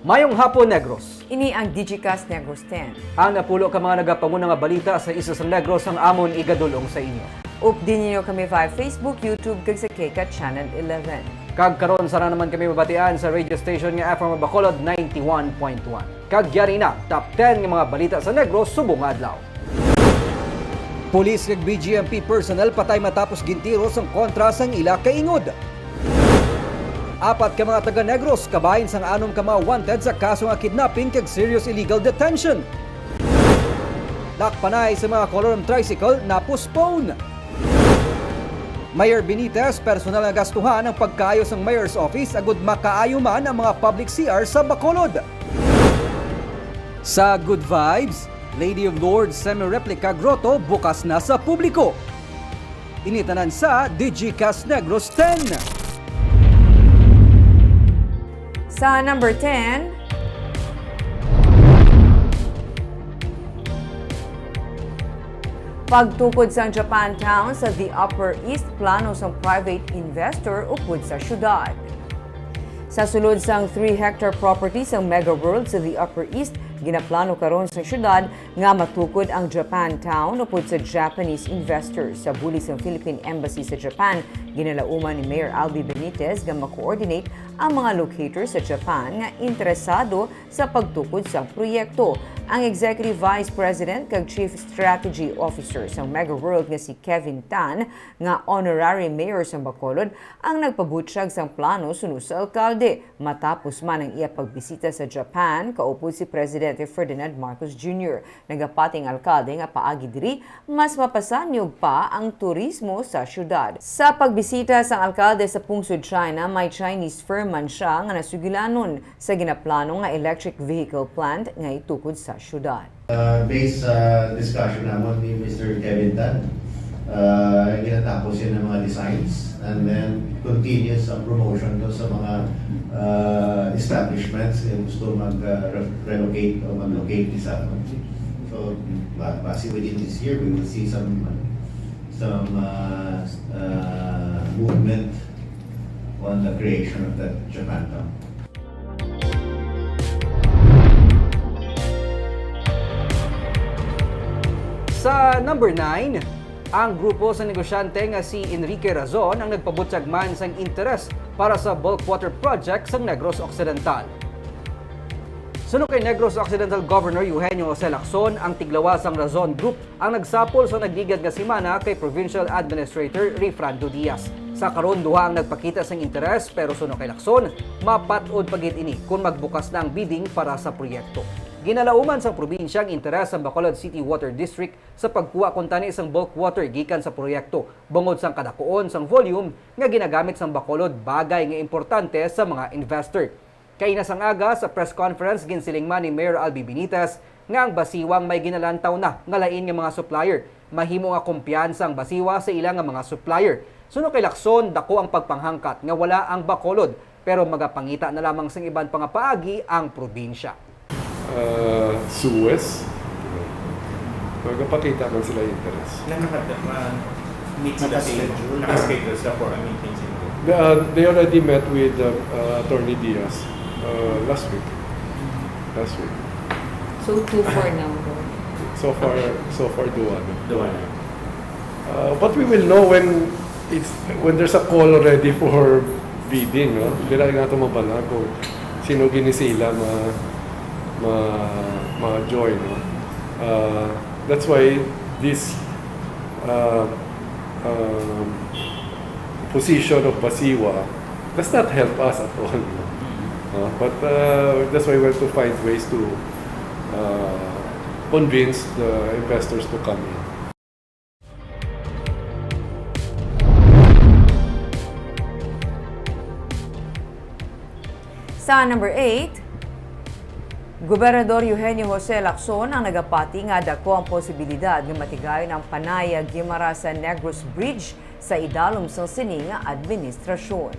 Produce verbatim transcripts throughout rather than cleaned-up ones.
Mayong hapon, Negros. Ini ang Digicast Negros ten. Ang napulo ka mga nagapanguna nga balita sa isla sang Negros ang amon igadul-ong sa inyo. Updi ninyo kami via Facebook, YouTube, kag sa KCAT Channel eleven. Kag karon, sarang naman kami mabatian sa radio station nga F M Bacolod ninety-one point one. Kag yari na, top ten nga mga balita sa Negros subong nga adlaw. Pulis kag B G M P personnel patay matapos gintiro sang kontra sang ila kaingod. Apat ka mga taga Negros kabahin sang anom ka mga wanted sa kaso nga kidnapping kag serious illegal detention. Lakpanay sa mga Colorum tricycle na-postpone. Mayor Benitez personal nga gastuhan ang pagkaayo sang mayor's office agud makaayo man ang mga public C R sa Bacolod. Sa Good Vibes, Lady of Lourdes semi-replica grotto bukas na sa publiko. Ini tanan sa Digicast Negros ten. Sa number ten, pagtukod sang Japantown sa The Upper East, plano sang private investor upod sa syudad. Sa sulod sang three hectare property sang Mega World sa The Upper East, ginaplano karon sang syudad nga matukod ang Japantown upod sa Japanese investor. Sa bulig sang Philippine Embassy sa Japan, ginalauman ni Mayor Albee Benitez nga ma-coordinate ang mga locator sa Japan nga interesado sa pagtukod sang proyekto. Ang Executive Vice President kag Chief Strategy Officer sang Mega World nga si Kevin Tan, nga honorary mayor sang Bacolod, ang nagpabutyag sang plano suno sa alkalde. Matapos man ang iya pagbisita sa Japan, kaupod si Presidente Ferdinand Marcos Junior, nagapati ang alkalde nga paagi diri, mas mapasanyog pa ang turismo sa syudad. Sa pagbisita sang alkalde sa pungsod China, may Chinese firm man sia nga nasugilanon sa ginaplano nga electric vehicle plant nga itukod sa syudad. Uh, based sa discussion namon ni Mister Kevin Tan, uh, ginatapos yun ng mga designs and then continuous ang promotion doon sa mga uh, establishments na gusto mag uh, re- relocate o mag-locate sa So, ba- base within this year, we will see some some uh, uh, movement on the creation of that Japantown. Sa number nine, ang grupo sa negosyante nga si Enrique Razon ang nagpabutyag man sang interes para sa bulk water project sa Negros Occidental. Suno kay Negros Occidental Governor Eugenio Jose Lacson, ang tiglawas sang Razon Group ang nagsapol sa nagligad nga semana kay Provincial Administrator Rayfrando Diaz. Sa karon, duha ang nagpakita sang interes, pero suno kay Lacson, mapat-od pa gid ini kon magbukas na ang bidding para sa proyekto. Ginalauman sang probinsya ang interes sang Bacolod City Water District sa pagkuha kuntani sang bulk water gikan sa proyekto, bangod sang kadakuon sang volume nga ginagamit sang Bacolod, bagay nga importante sa mga investor. Kaina sang aga, sa press conference, ginsiling man ni Mayor Albee Benitez nga ang Basiwa ang may ginalantaw na nga lain nga mga supplier. Mahimo nga kumpiyansa ang Basiwa sa ila nga mga supplier. Suno kay Lacson, dako ang pagpanghangkat nga wala ang Bacolod, pero magapangita na lamang sing iban pa nga paagi ang probinsya. Uh, Suez, magapakita man sila interest. Nakakadama meet sila sa Naka-schedule. Naka-schedule sila for a meeting sa inyo? They, uh, they already met with uh, uh, Attorney Diaz uh, last week. Last week. So, two four now po. So far, so far, duwa na. Duwa na. Uh, but we will know when it's when there's a call already for bidding, no? Dira nga ito mabala kung sino ginisila ma, ma, ma-join, no? Uh, that's why this uh, um, position of Basiwa does not help us at all. No? Uh, but uh, that's why we have to find ways to uh, convince the investors to come in. Sa number eight, Gobernador Eugenio Jose Lacson ang nagapati nga dako ang posibilidad nga matigayon ang Panaya-Guimarasan-Negros Bridge sa idalom sang sini nga administrasyon.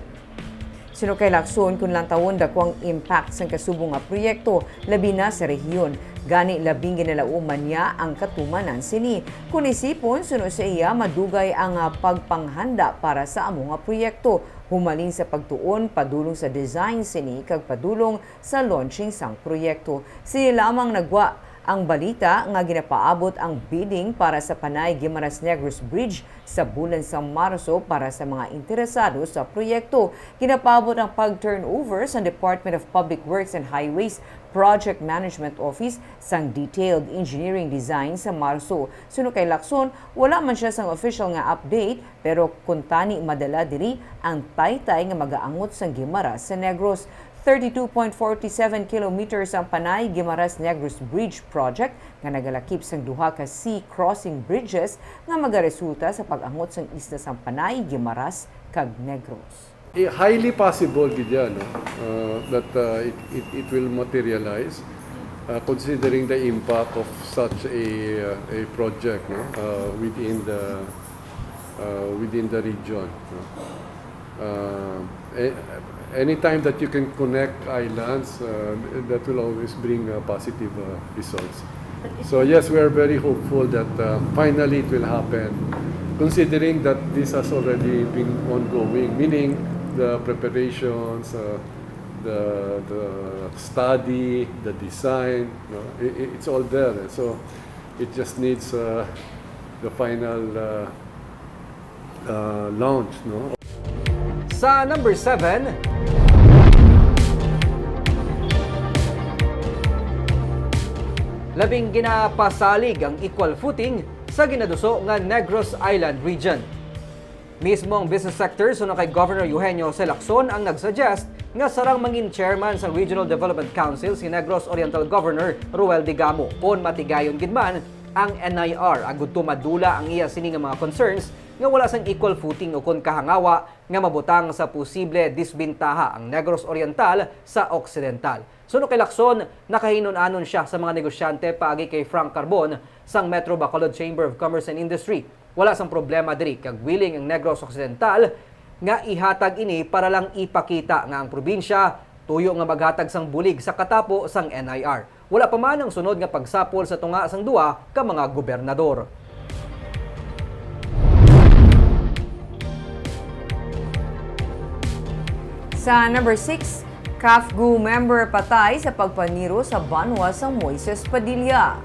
Suno kay Lacson, kon lantawon, dako ang impact sang kasubong nga proyekto, labi na sa rehiyon. Gani, labing ginalauman niya ang katumanan sini. Kon isipon, suno sa iya, madugay ang, ah, pagpanghanda para sa amo nga proyekto. Humalin sa pagtuon, padulong sa design sini kag padulong sa launching sang proyekto. Sini lamang nagwa ang balita nga ginapaabot ang bidding para sa Panay Guimaras Negros Bridge sa bulan sa Marso para sa mga interesado sa proyekto. Ginapaabot ang pag-turnover sa Department of Public Works and Highways Project Management Office sang detailed engineering design sa Marso. Suno kay Lacson, wala man siya sang official nga update, pero kuntani madala diri ang taytay nga magaangot sang Guimaras sa Negros. Thirty-two point forty-seven kilometers ang Panay Guimaras Negros Bridge Project nga nagalakip sang duha ka sea crossing bridges nga magaresulta sa pag-angot sang isla sang Panay, Guimaras, kag Negros. Eh, highly possible gid yan, no? Uh, that uh, it, it, it will materialize, uh, considering the impact of such a, uh, a project, no? Uh, within the, uh, within the region, no? Uh, a- anytime that you can connect islands, uh, that will always bring uh, positive uh, results. So yes, we are very hopeful that uh, finally it will happen, considering that this has already been ongoing, meaning the preparations, uh, the, the study, the design, no? I- i- it's all there. So it just needs uh, the final uh, uh, launch, no? Sa number seven, labing ginapasalig ang equal footing sa ginaduso nga Negros Island Region. Mismo ang business sector suno kay Governor Eugenio Jose Lacson ang nag-suggest nga sarang mangin chairman sa Regional Development Council si Negros Oriental Governor Roel Digamo kon matigayon gid man ang N I R agud to madula ang iya sini nga mga concerns nga wala sang equal footing ukon kahangawa nga mabutang sa posible disbentaha ang Negros Oriental sa Occidental. Suno kay Lacson, nakahinun-anon siya sa mga negosyante paagi kay Frank Carbon sang Metro Bacolod Chamber of Commerce and Industry. Wala sang problema diri kag willing ang Negros Occidental nga ihatag ini para lang ipakita nga ang probinsya tuyo nga maghatag sang bulig sa katapo sang N I R. Wala pa man ang sunod nga pagsapol sa tunga sang duha ka mga gobernador. Sa number six, CAFGU member patay sa pagpaniro sa banwa sang Moises Padilla.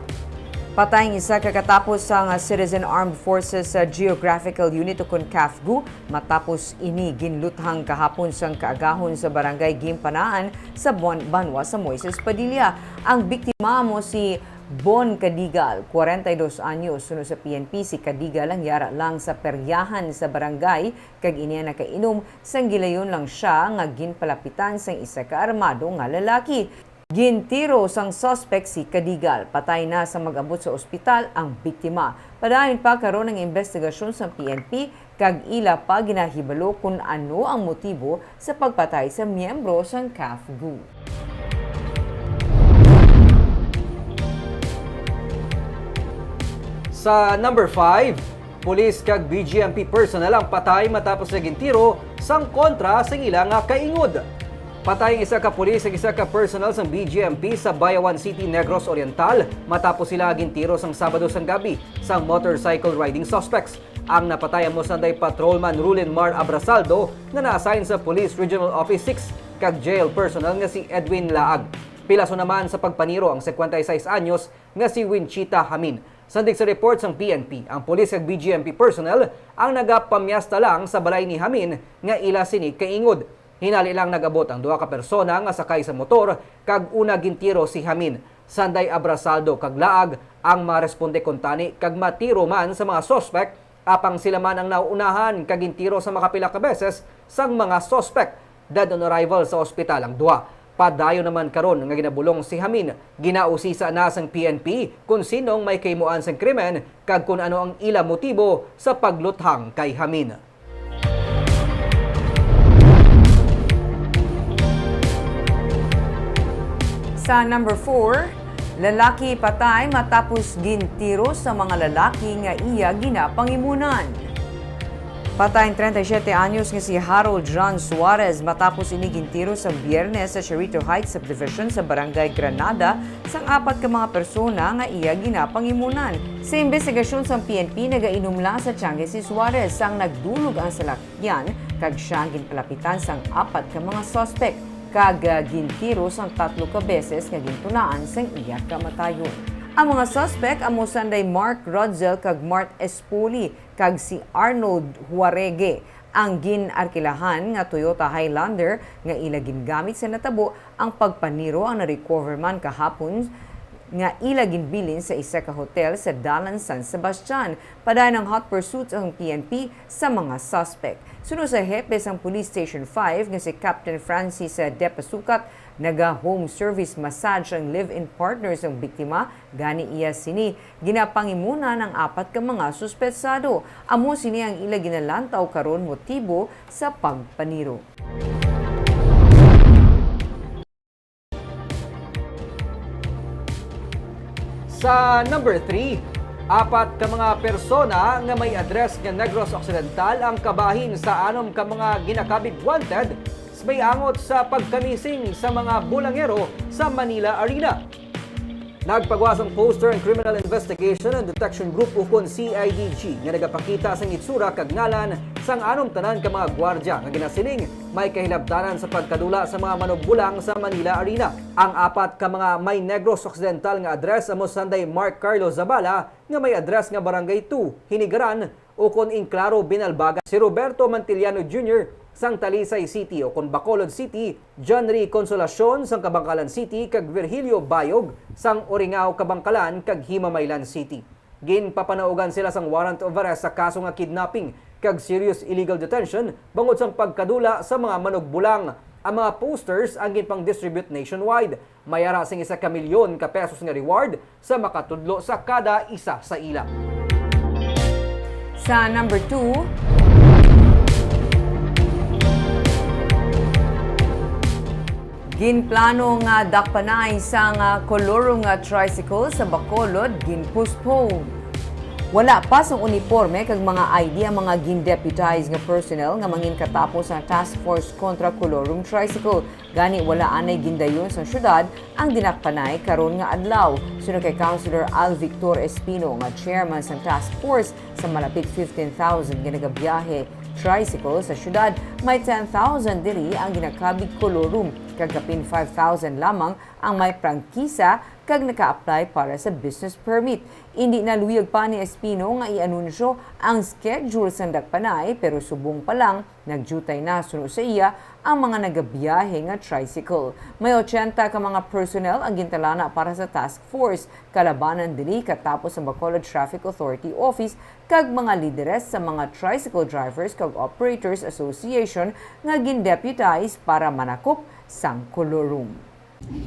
Patay ang isa ka katapo sang Citizen Armed Forces sa Geographical Unit ukon CAFGU matapos ini ginluthang kahapon sang kaagahon sa barangay Gimpanaan sa Bon-, banwa sa Moises Padilla. Ang biktima amo si Bon Cadigal, kwarenta y dos anyos. Suno sa P N P, si Cadigal ang yara lang sa peryahan sa barangay kag ini ang nakainom sang gilayon lang siya nga ginpalapitan sang isa ka armado nga lalaki. Gintiro sang suspek si Cadigal. Patay na sang mag-abot sa ospital ang biktima. Padayon pa karon ang imbestigasyon sang P N P kag ila pa ginahibalo kon ano ang motibo sa pagpatay sa miyembro sang CAFGU. Sa number five, pulis kag B G M P personnel ang patay matapos nga gintiro sang kontra sang ila nga kaingod. Patay ang isa ka pulis ug isa ka personnel sang B G M P sa Bayawan City, Negros Oriental, matapos sila gintiro sang Sabado sang gabi sang motorcycle riding suspects. Ang napatay amo sanday Patrolman Rulin Mar Abrasaldo nga na-assign sa Police Regional Office six kag jail personnel nga si Edwin Laag. Pilaso naman sa pagpaniro ang singkwenta y seis anyos nga si Winchita Hamin. Sandig sa report sang P N P, ang pulis kag B G M P personnel ang nagapamyesta lang sa balay ni Hamin nga ila sini kaingod. Hinali lang nag-abot ang duha ka persona nga sakay sa motor kag una gintiro si Hamin. Sanday Abrasaldo kag Laag ang maresponde kuntani kag matiro man sa mga suspek, apang sila man ang nauunahan kag gintiro sa makapila ka beses sang mga suspek. Dead on arrival sa ospital ang duha. Padayon naman karon nga ginabulong si Hamin, ginausisa na sang P N P kon sino ang may kahimuan sang krimen kag kon ano ang ila motibo sa pagluthang kay Hamin. Sa number four, lalaki patay matapos gintiro sa mga lalaki nga iya ginapangimunan. Patay ang treinta y siete anyos nga si Harold John Suarez matapos ini gintiro sa Biyernes sa Charito Heights Subdivision sa Barangay Granada sang apat ka mga persona nga iya ginapangimunan. Sa imbestigasyon sang P N P, nagainom lang sa tiangge si Suarez sang nagdulog ang salakyan kag sia ang ginpalapitan sang apat ka mga suspek kag, ah, gintiro sang tatlo ka beses nga gintunaan sang iya kamatayon. Ang mga suspek amo sanday Mark Rodzel kag Mart Espoli kag si Arnold Huarege. Ang gin-arkilahan nga Toyota Highlander nga ila gingamit sa natabo ang pagpaniro ang na-recover man kahapon nga ila ginbilin sa isa ka hotel sa Dalan San Sebastian. Padayon ang hot pursuit sang P N P sa mga suspek. Suno sa hepe sang Police Station five nga si Captain Francis, ah, Depasukat, naga-home service massage ang live-in partner sang biktima, gani iya sini ginapangimuna ang apat ka mga suspetsado. Amo sini ang ila ginalantaw karon motibo sa pagpaniro. Sa number three, apat ka mga persona nga may address nga Negros Occidental ang kabahin sa anom ka mga ginakabig wanted sa may angot sa pagkamising sa mga bulangero sa Manila Arena. Nagpagawas ang poster ang Criminal Investigation and Detection Group ukon C I D G nga nagapakita sang itsura kag ngalan sang anom tanan ka mga gwardya nga ginasiling may kahilabtanan sa pagkadula sa mga manugbulang sa Manila Arena. Ang apat ka mga may Negros Occidental nga address amo sanday Mark Carlo Zabala nga may address nga Barangay two, Hinigaran, ukon Enclaro, Binalbagan, si Roberto Mantiliano Junior sang Talisay City ukon Bacolod City, John Ray Consolacion sang Kabankalan City, kag Virgilio Bayog sang Oringao, Kabankalan, kag Himamaylan City. Ginpapanaugan sila sang warrant of arrest sa kaso nga kidnapping kag serious illegal detention bangod sang pagkadula sa mga manugbulang. Ang mga posters ang ginpang-distribute nationwide. May ara sing isa ka milyon ka pesos nga reward sa makatudlo sa kada isa sa ila. Sa number two, ginplano nga dakpanay sang, ah, kolorum nga tricycle sa Bacolod ginpostpone. Wala pa sang uniporme kag mga I D ang mga gin-deputize nga personnel nga mangin katapo sa task force kontra kolorum tricycle. Gani, wala anay gindayon sang syudad ang dinakpanay karon nga adlaw. Suno kay Councilor Al Victor Espino nga chairman sang task force, sa malapit fifteen thousand nga nagabiyahe tricycle sa syudad, may ten thousand diri ang ginakabig kolorum, kag kapin five thousand lamang ang may prangkisa kag naka-apply para sa business permit. Indi naluyag pa ni Espino nga i-anunsyo ang schedule sang dakpanay, pero subong pa lang, nagdiutay na suno sa iya ang mga nagabiyahe nga tricycle. May ochenta ka mga personnel ang gintalana para sa task force. Kalabanan diri katapo sa Bacolod Traffic Authority Office kag mga lideres sa mga Tricycle Drivers kag Operators Association nga gin-deputize para manakop sang kolorum.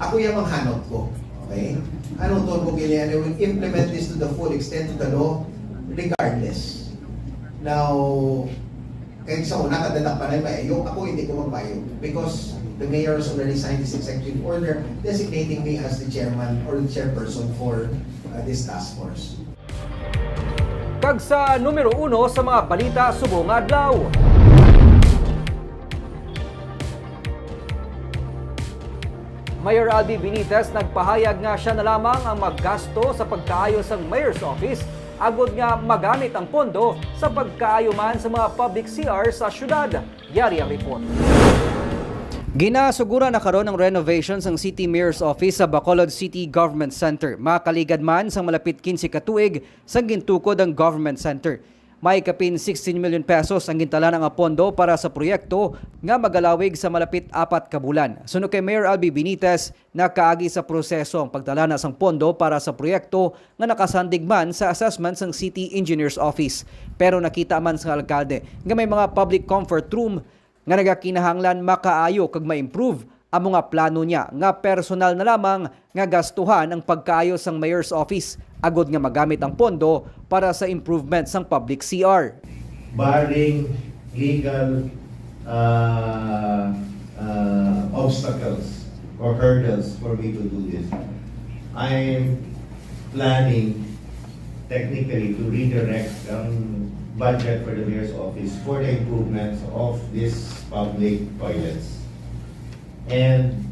Ako yung manghanot ko. Okay? Ano to, kung kailangan, I will implement this to the full extent to the law, regardless. Now, kahit sa una, kadadakpanan, maayo, ako hindi ko magpayag. Because the mayor has already signed this executive order designating me as the chairman or the chairperson for, uh, this task force. Kag sa numero uno sa mga balita subong nga adlaw, Mayor Albi Benitez nagpahayag nga sia na lamang ang maggasto sa pagkaayo sang Mayor's Office, agod nga magamit ang pondo sa pagkaayo man sa mga public C R sa syudad. Yari ang report. Ginasuguran na karon ang renovation sang City Mayor's Office sa Bacolod City Government Center. Makaligad man sang malapit quince ka tuig sang gintukod ang Government Center. May kapin sixteen million pesos ang gintalana nga pondo para sa proyekto nga magalawig sa malapit apat ka bulan. Suno kay Mayor Albi Benitez, nakaagi sa proseso ang pagtalana sang pondo para sa proyekto nga nakasandig man sa assessment sang City Engineer's Office. Pero nakita man sang alkalde nga may mga public comfort room nga nagakinahanglan makaayo kag ma-improve. Amo nga plano niya nga personal na lamang nga gastuhan ang pagkaayo sang Mayor's Office agod nga magamit ang pondo para sa improvement sang public C R. Barring legal, uh, uh, obstacles or hurdles for me to do this, I'm planning technically to redirect ang budget for the mayor's office for the improvements of these public toilets. And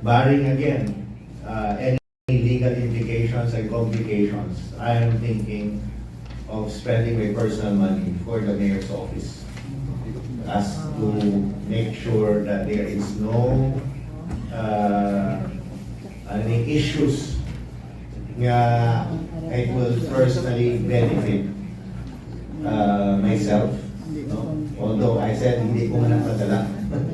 barring again, uh, any legal implications and complications, I am thinking of spending my personal money for the mayor's office. As to make sure that there is no uh, any issues nga it will personally benefit uh, myself. No? Although I said hindi ko man nagpadala.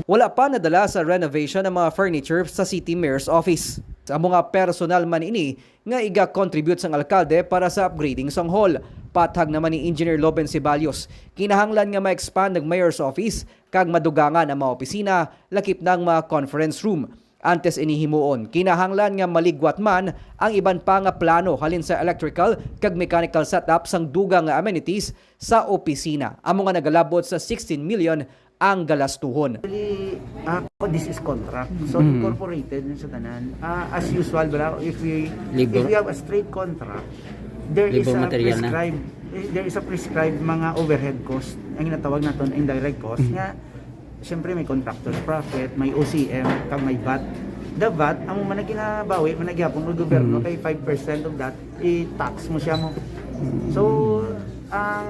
Wala pa nadala sa renovation ang mga furniture sa City Mayor's Office. Amo nga personal man ini nga iga-contribute sang alkalde para sa upgrading sang hall. Pathag naman ni Engineer Loben Ceballos, kinahanglan nga ma-expand ang mayor's office kag madugangan ang mga opisina, lakip na ang mga conference room. Antes ini himuon, kinahanglan nga maligwat man ang iban pa nga plano halin sa electrical kag mechanical setup sang dugang nga amenities sa opisina, amo nga nagalabot sa sixteen million ang galastuhon. Actually, ah, this is contract. So, incorporated yun sa tanan. Ah, as usual, bala, if we if Labor. we have a straight contract, there is Labor a material na. prescribed eh, there is a prescribed mga overhead cost. Ang ginatawag naton indirect cost nga siyempre may contractor's profit, may O C M, kag may vat. The vat, ang man ginabawi man gyapon ng gobyerno kay five percent of that i-tax mo siya mo. So, ang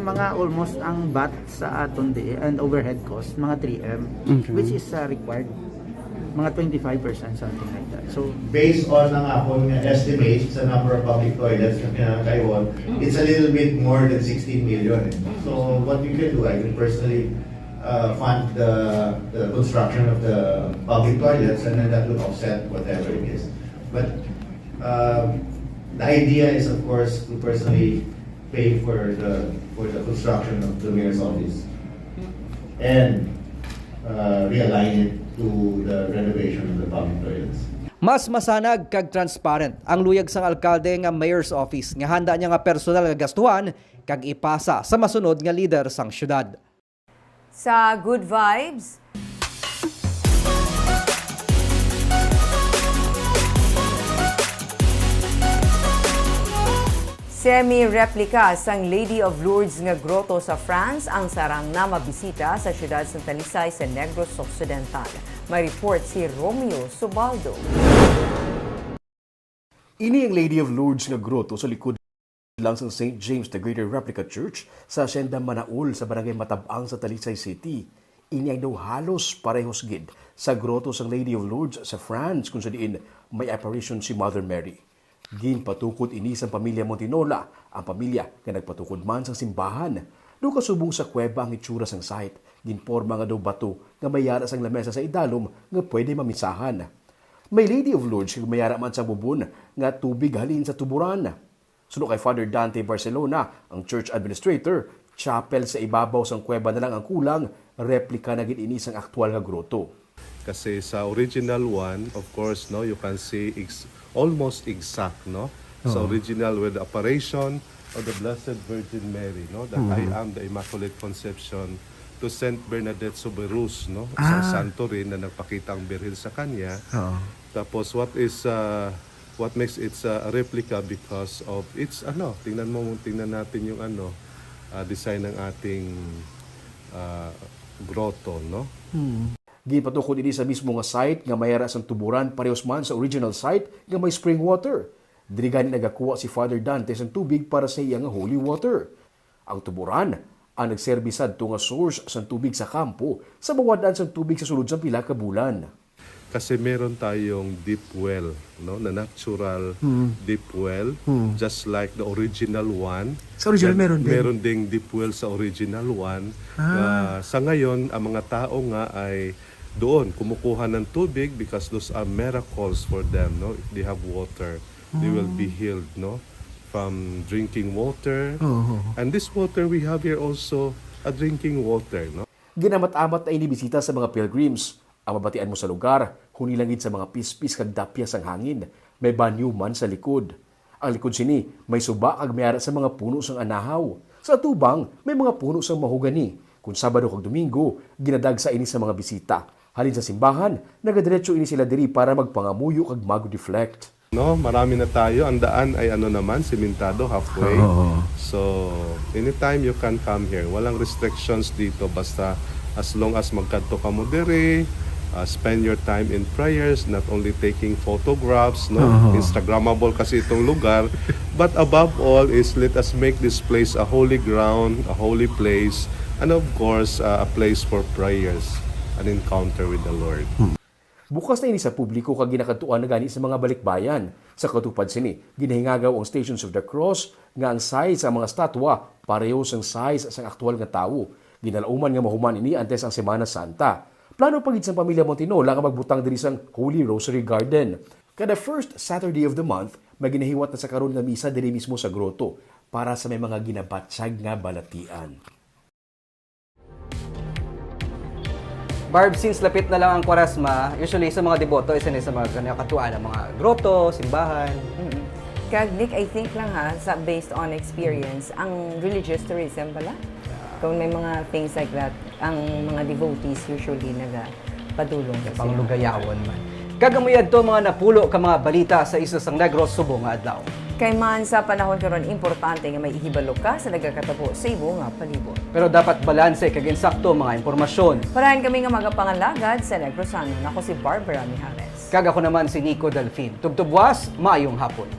mga almost ang vat sa aton di and overhead cost, mga three M, Okay. which is uh, required. Mga twenty-five percent, something like that. So, Based on ang akon nga estimate sa number of public toilets na kinahanglan, it's a little bit more than sixteen million. Eh. So what you can do, I can personally uh, fund the, the construction of the public toilets and then that will offset whatever it is. But uh, the idea is of course to personally pay for the for the construction of the mayor's office and uh, realign it to the renovation of the public toilets. Mas masanag kag transparent ang luyag sang alkalde nga mayor's office nga handa niya nga personal nga gastuhan kag ipasa sa masunod nga lider sang syudad. Sa Good Vibes, semi-replica sang Lady of Lourdes nga grotto sa France ang sarang na mabisita sa siyudad sang Talisay sa Negros Occidental. May report si Romeo Subaldo. Ini ang Lady of Lourdes nga grotto sa likod lang sang Saint James the Greater Replica Church sa Hacienda Manaol sa Barangay Matabang sa Talisay City. Ini ay daw halos parehos gid sa grotto sang Lady of Lourdes sa France, kung sa diin may apparition si Mother Mary. Ginpatukod ini sang pamilya Montinola, ang pamilya nga nagpatukod man sang simbahan. Daw kasubong sa kuweba ang itsura sang site, ginporma nga daw bato nga may yara sang lamesa sa idalom nga pwede mamisahan. May Lady of Lourdes kag may yara man sa bubon nga tubig halin sa tuburan. Suno kay Father Dante Barcelona, ang church administrator, chapel sa ibabaw sang kuweba na lang ang kulang, replika na gid ini sang aktual nga grotto. Kasi sa original one, of course, no, you can see ex- almost exact, no? Sa Oo. Original with the apparition of the Blessed Virgin Mary, no? That I am the Immaculate Conception to Saint Bernadette Soubirous, no? Isang Ah. santo rin na nagpakita ang Birhen sa kanya. Oo. Tapos what is uh, what makes it uh, a replica because of its ano, tingnan mo, tingnan natin yung ano, uh, design ng ating uh, grotto, no? Hmm. Ginpatukod ini sa mismo nga site nga may ara sang tuburan, parehos man sa original site nga may spring water. Diri gani nagakuha si Father Dante sang tubig para sa iya nga holy water. Ang tuburan ang nagserbi sadto nga source sang tubig sa kampo sa mawad-an sang tubig sa sulod sang pila ka bulan. Kasi meron tayong deep well, no, na natural Hmm. deep well, Hmm. just like the original one. Sa original Then, meron din. Meron ding deep well sa original one. Ah. Na sa ngayon, ang mga tao nga ay doon kumukuha ng tubig because those are miracles for them, no? If they have water, they will be Hmm. healed, no? From drinking water. Oo. And this water we have here also a drinking water, no? Ginamat-amat na ini bisita sa mga pilgrims. Ang mabatian mo sa lugar, huni lang gid sa mga pispis kag dapya sang hangin. May banyo man sa likod. Ang likod sini, may suba kag may ara sa mga puno sang anahaw. Sa atubang, may mga puno sang mahogani. Kung Sabado kag Domingo, ginadagsa ini sa mga bisita. Halin sa simbahan, nagadiretso ini sila diri para magpangamuyo kag mag-reflect. No, marami na tayo. Ang daan ay ano naman, simentado halfway. Oo. So, anytime you can come here. Walang restrictions dito. Basta as long as magkadto ka mo diri, uh, spend your time in prayers, not only taking photographs, no? Oo. Instagrammable kasi itong lugar. But above all is let us make this place a holy ground, a holy place And of course, uh, a place for prayers, an encounter with the Lord. Bukas na ini sa publiko kag ginakadtuan na gani sa mga balikbayan. Sa katupad sini, ginahingagaw ang Stations of the Cross nga ang size sang mga statwa pareho sang size sang aktual nga tawo. Ginalauman nga mahuman ini antes ang Semana Santa. Plano pa gid sang pamilya Montinola nga magbutang diri sang Holy Rosary Garden. Kada first Saturday of the month, may ginahiwat na sa karon nga misa diri mismo sa grotto para sa may mga ginabatyag nga balatian. Barb, since lapit na lang ang Kwaresma, usually sa mga deboto, isa ni sa mga ginakadtuan ang mga grotto, simbahan. Mm. Kag Nick, I think lang ha, sa based on experience, ang religious tourism pala. Kung may mga things like that, ang mga devotees usually nagapadulong sa sila. Panglugayawan man. Kag amoy adto mga napulo ka mga balita sa isla sang Negros subong nga adlaw. Kay man sa panahon karon, importante nga may ihibalo ka sa nagakatabo sa imo nga palibot. Pero dapat balanse kag insakto ang mga impormasyon. Parahan kami nga magapangalagad sa Negros Sunday. Ako si Barbara Mijares. Kag ako naman si Nico Delfin. Tubtubwas, maayong hapon.